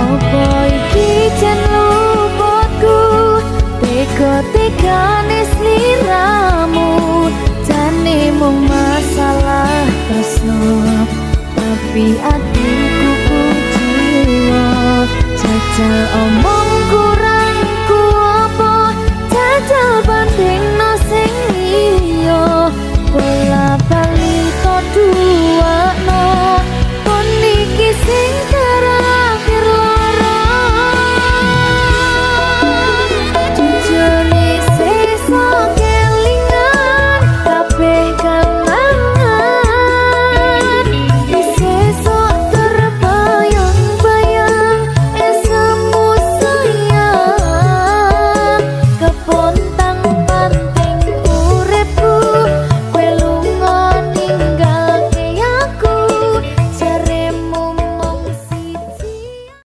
Opo iki jan luputku, tega-tegane sliramu? Jane mung masalah tresno, tapi atiku kuciwa. Jajal omong.